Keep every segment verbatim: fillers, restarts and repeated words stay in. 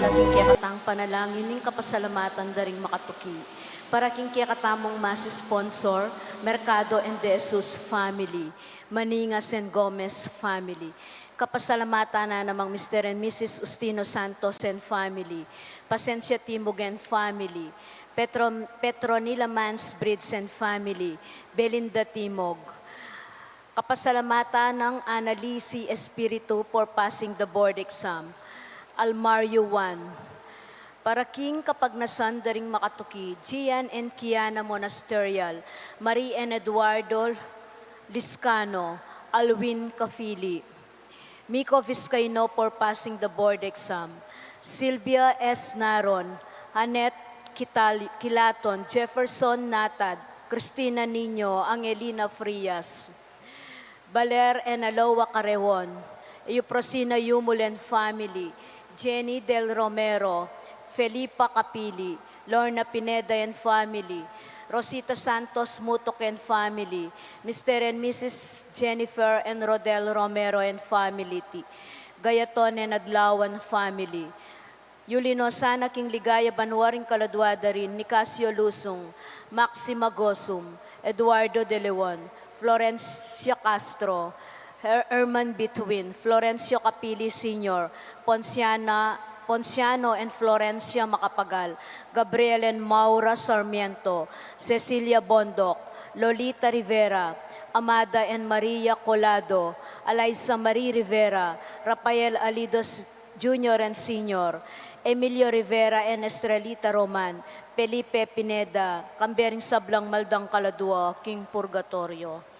King kekatang panalangin ning kapasalamatan da ring makatuki. Para king kekatamung mass sponsor, Mercado and De Jesus family, Maningas and Gomez family. Kapasalamatan na namang Mister and Missus Ustino Santos and family, Pasensia Timog and family, Petro-, Petronila Mansbridge and family, Belinda Timog. Kapasalamatan nang Annalise Espiritu for passing the board exam. Almario one. Para king kapagnasan da ring makatuki, Gian and Kiana Monasterial, Marie and Eduardo Liscano, Alwin Cafili. Miko Vizcaino for passing the board exam. Sylvia S. Naron, Annette Quital-, Quilaton, Jefferson Natad, Cristina Niño, Angelina Frias. Baler and Aloa Carreon, Euprosina Yumul and family, Jenny Del Romero, Felipa Capili, Lorna Pineda and family, Rosita Santos Mutok and family, Mister and Missus Jennifer and Rodel Romero and family, Ti-, Gayaton and Adlawan family. Yuli no sana king ligaya banua ring kaladua da rin, Nicasio Lusung, Maxima Gosum, Eduardo De Leon, Florencia Castro, Her-, Herman Bituin, Florencio Capili Senior, Ponciana, Ponciano and Florencia Macapagal, Gabriel and Maura Sarmiento, Cecilia Bondoc, Lolita Rivera, Amada and Maria Colado, Eliza Marie Rivera, Rafael Alidos Junior and Senior, Emilio Rivera and Estrelita Roman, Felipe Pineda, kambe ring sablang maldang kaladua king purgatoryo.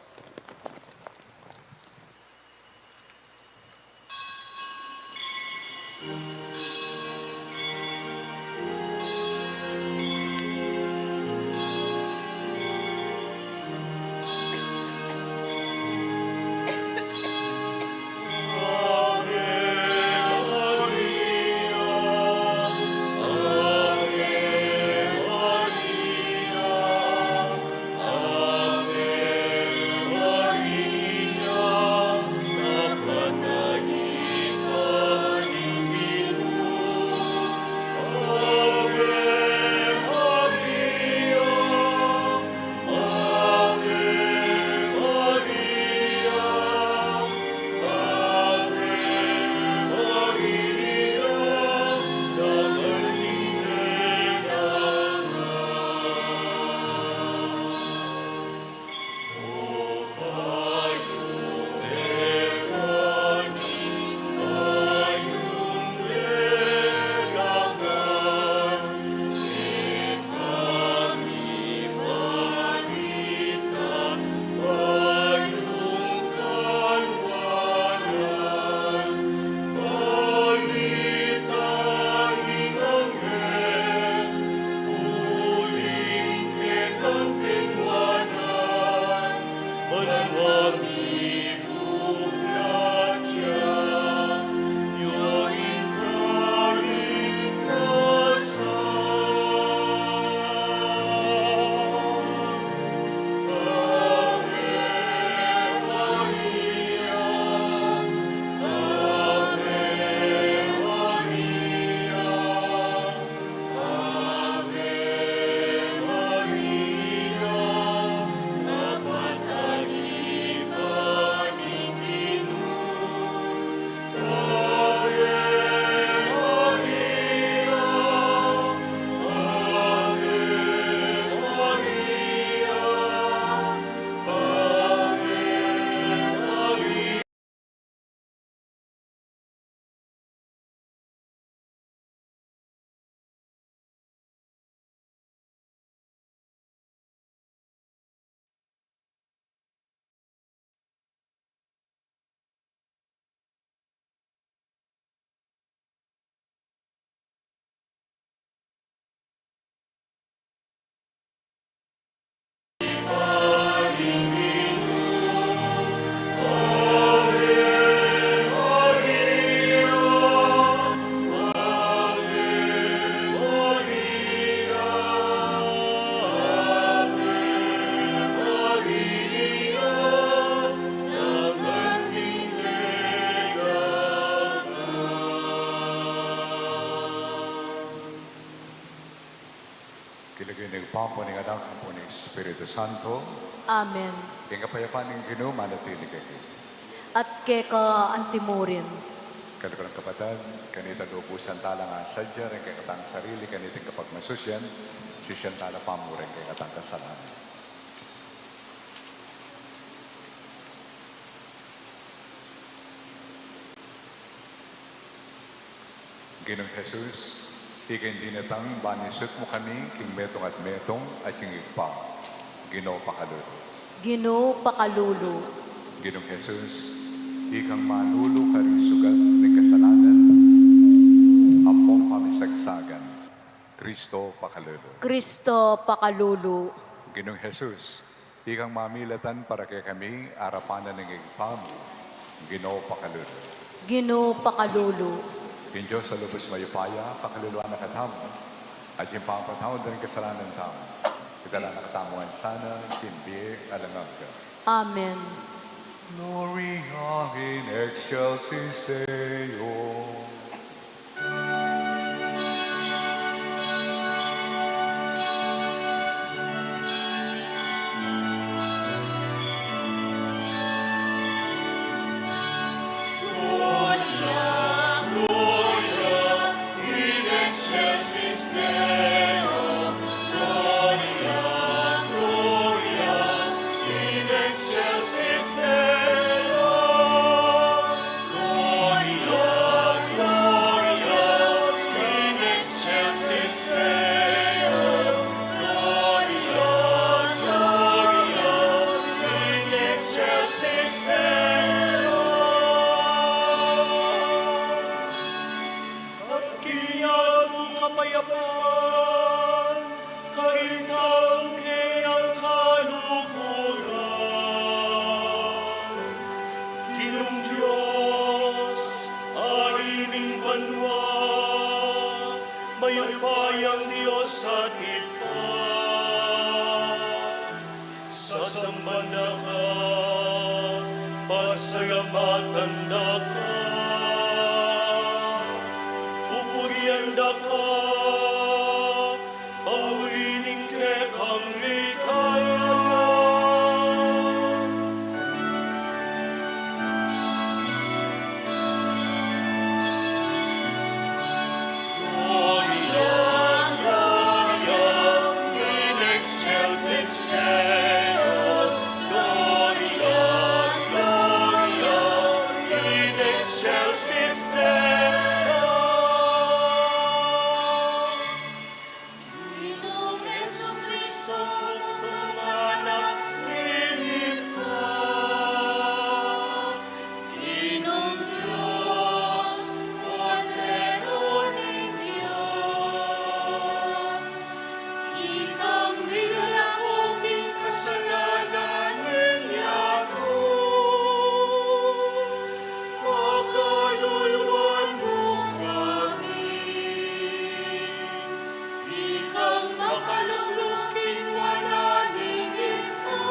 King lagyu ning Ibpa, ning Anak, ampo ning Espiritu Santo. Amen. Ing kapayapan ning Ginu manatili kekayu. At keka antimurin. Kaluguran kapatad, kanita lubusan tala ngan sadya ring kekatang sarili, kaniting kapagmasusyan, sisian tala pamurin ing kekatang kasalanan. Ginung Jesus, ika ing dinatang ban isut mu kami king metung at metung at king Ibpa, Ginu pakalulu. Ginu pakalulu. Ginung Jesus, ikang manulu karing sugat ning kasalanan ampong pamisagsagan, Kristo pakalulu. Kristo pakalulu. Ginung Jesus, ikang mamilatan para kekami, arapan na ning Ibpa mu, Ginu pakalulu. Ginu pakalulu. Ing Dios a lubus mayupaya, pakaluluan na katamu, at ing pangapatawad da ring kasalanan tamu, idala na katamu ngan sana king bie alang angga. Amen. Gloria in excelsis Deo. At kekayu ing kapayapan, karin tang keyang kaluguran. Ginung Dios, Ari ning banua, mayupayang Dios at Ibpa, sasamban da ka, pasalamatan da ka, pupurian da ka, pauli ning kekang ligaya. Gloria, Gloria in excelsis Deo. Gloria, Gloria in excelsis Deo. Ginung Jesucristo, Anak ning Ibpa, Ginung Dios, Kordero ning Dios, ikang milalako king kasalanan ning yatu, pakaluluan mu kami. Ikang makalukluk king ngana ning Ibpa,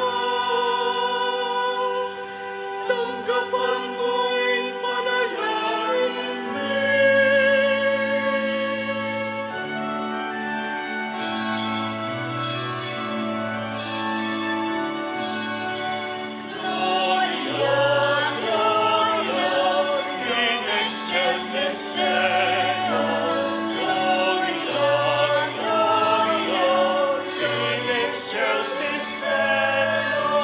tanggapan mu ing panalangin mi. Gloria, Gloria in excelsis Deo. Gloria, Gloria in excelsis Deo.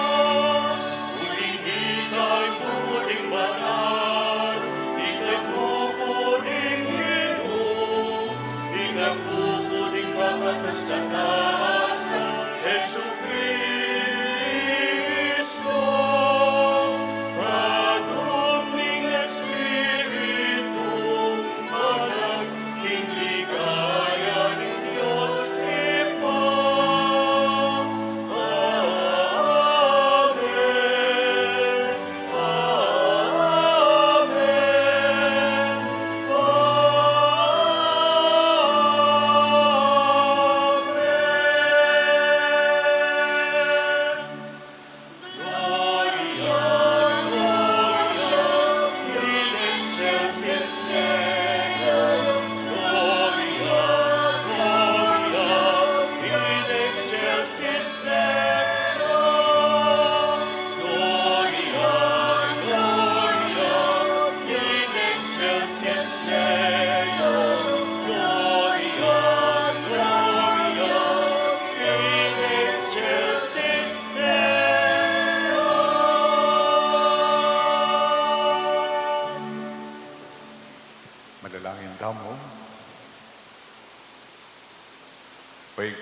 Uling ika ing bukut ding banal, ika ing bukut ding Ginu, ika ing bukut ding kakatas-katasan, Jesucristo, kadum ning Espiritu, manang king ligaya ning Dios Ibpa. Amen. Amen. Amen.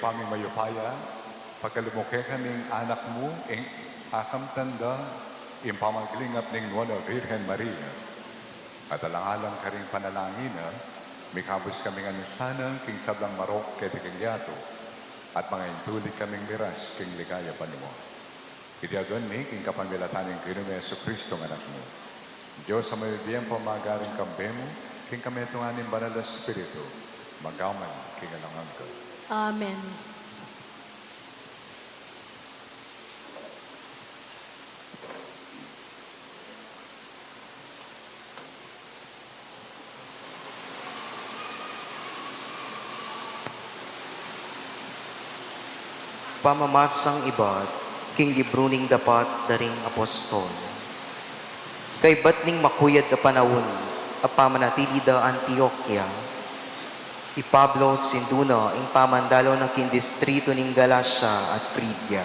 Ibpa ming mayupaya, pagkalub mu kekami ing anak mu, ing akamtan da ing pamaglingap ning Nuan a Virgen Maria. At alang-alang karing panalangin na, mikabus kami ngan sana king sablang marok keti king yatu, at mangaintuli kaming miras king ligaya pa mu. Iti aduan mi king kapamilatan ning Ginu ming Jesucristo a Anak mu. Dios a mayupayang pamagaring kambe mu, king kametungan ning Banal a Espiritu, magpaman king alang angga. Amen. Pamamasang ibat king libru ning dapat da ring apostol. Kaybat ning makuyad a panaun a pamanatili da Antioquia, i Pablo sindu na ing pamandalo na king distritu ning Galacia at Frigia.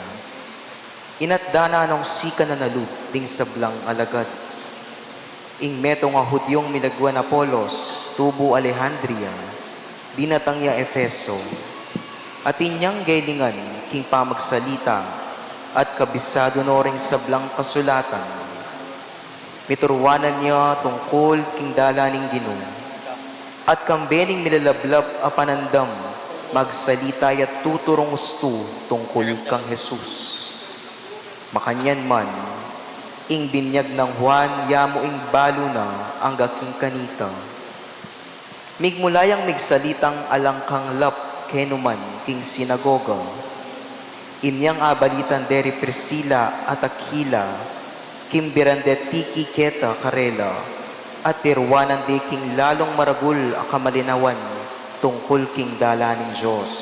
Inatda na nung sikan na na lub ding sablang alagad. Ing metung a Hudiung milagwan Apolos, tubu Alejandria, dinatang ya Efeso, at inyang gelingan king pamagsalita, at kabisadu no ring sablang kasulatan. Mituruanan ya tungkul king dalan ning Ginu, at kambe ning milalablab a panandam, magsalita ya tuturung ustu tungkul kang Jesus. Makanyan man, ing binyag nang Juan, ya mu ing balu na angga king kanita. Migmula yang migsalitang alang kanlap kenu man king sinagoga. Inyang abalitan de ri Priscila at Aquila, kimbiran de tiki keta karela, at tiruanan de king lalung maragul a kamalinawan tungkul king dalan ning Dios.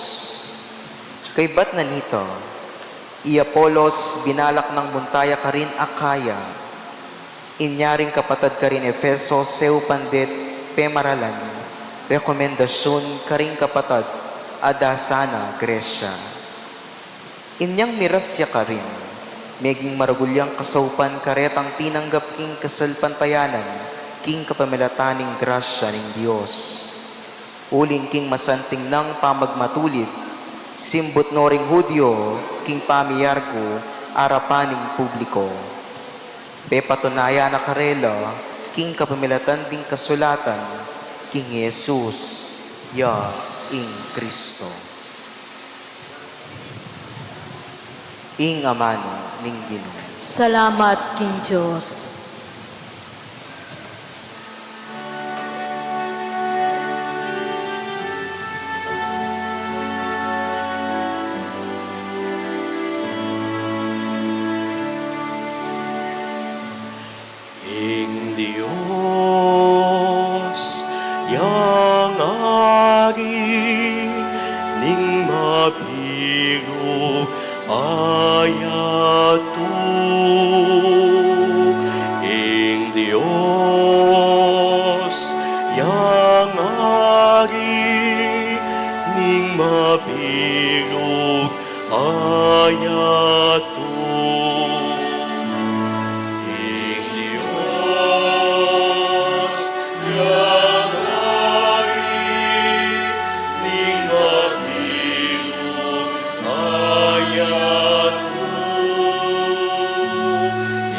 Kaybat na nita, i Apolos binalak nang munta ya karin Acaya. Inya ring kapatad karin Efeso, seupan de't pemaralan rekomendasyun karing kapatad a da sana Grecia. Inyang miras ya karin, meging maragul yang kasaupan karetang tinanggap king kasalpantayanan king kapamilatan ning grasya ning Dios. Uling king masanting nang pamagmatulid, simbut no ring Judio king pamiyargu arapan ning publiko. Pepatunayan na karela king kapamilatan ding kasulatan king Jesus ya ing Cristo. Ing amanu ning Ginu. Salamat king Dios. Ing Dios yang ari ning mabilug a yatu. Ing Dios yang ari ning mabilug a yatu. Ing Dios yang ari ning mabilug a yatu.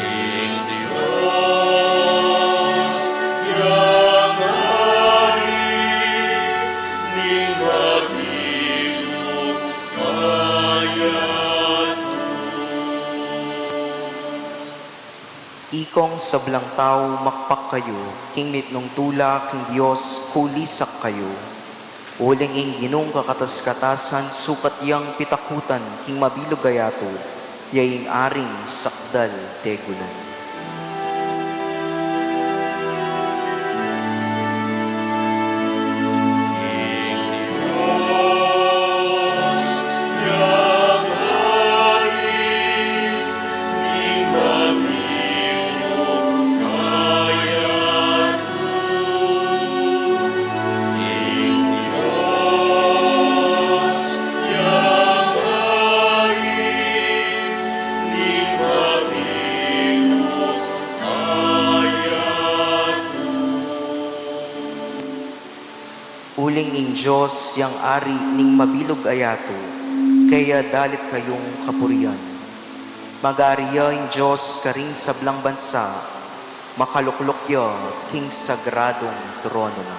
Ing Dios yang ari ning mabilug a yatu. Ikong sablang tau, makpak kayu king mitmung tula king Dios, kulisak kayu. Uling ing Ginung kakatas-katasan sukat yang pitakutan king mabilug a yatu, ya ing aring sakdal tegulan. Uling ing Dios yang ari ning mabilug a yatu, Kaya dalit kayung kapurian. Mag-ari ya ing Dios karing sablang bansa, makalukluk ya king sagradung trono na.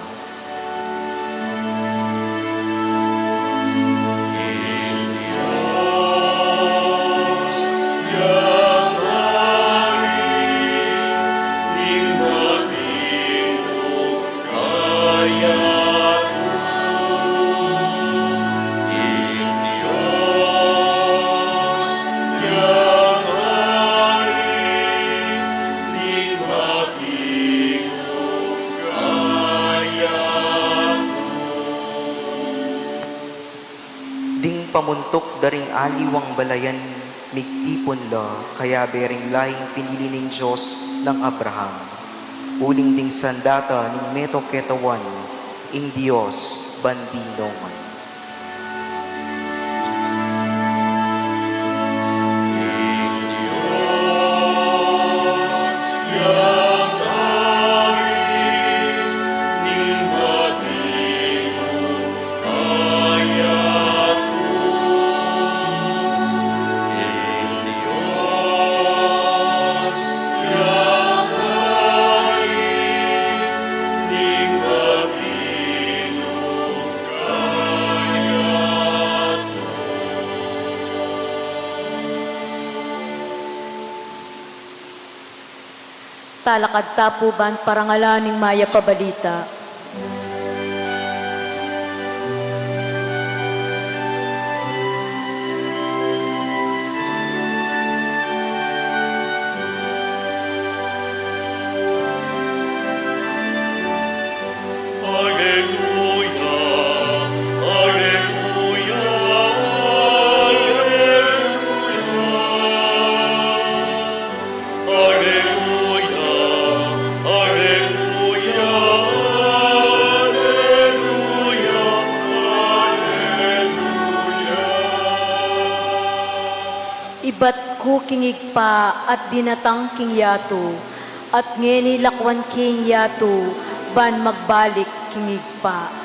Ding pamuntuk da ring aliwang balayan, migtipun la, kayabe ring laing pinili ning Dios nang Abraham. Uling ding sandata ning meto ketawan, ing Dios ban di nongan. Talakad ta pu ban parangalan ing mayap a balita. Aleluya, aleluya, aleluya. Aleluya, aleluya, aleluya, aleluya. Ibat ku king Ibpa at dinatang king yatu, at ngeni lakwan ke ing yatu ban magbalik king Ibpa.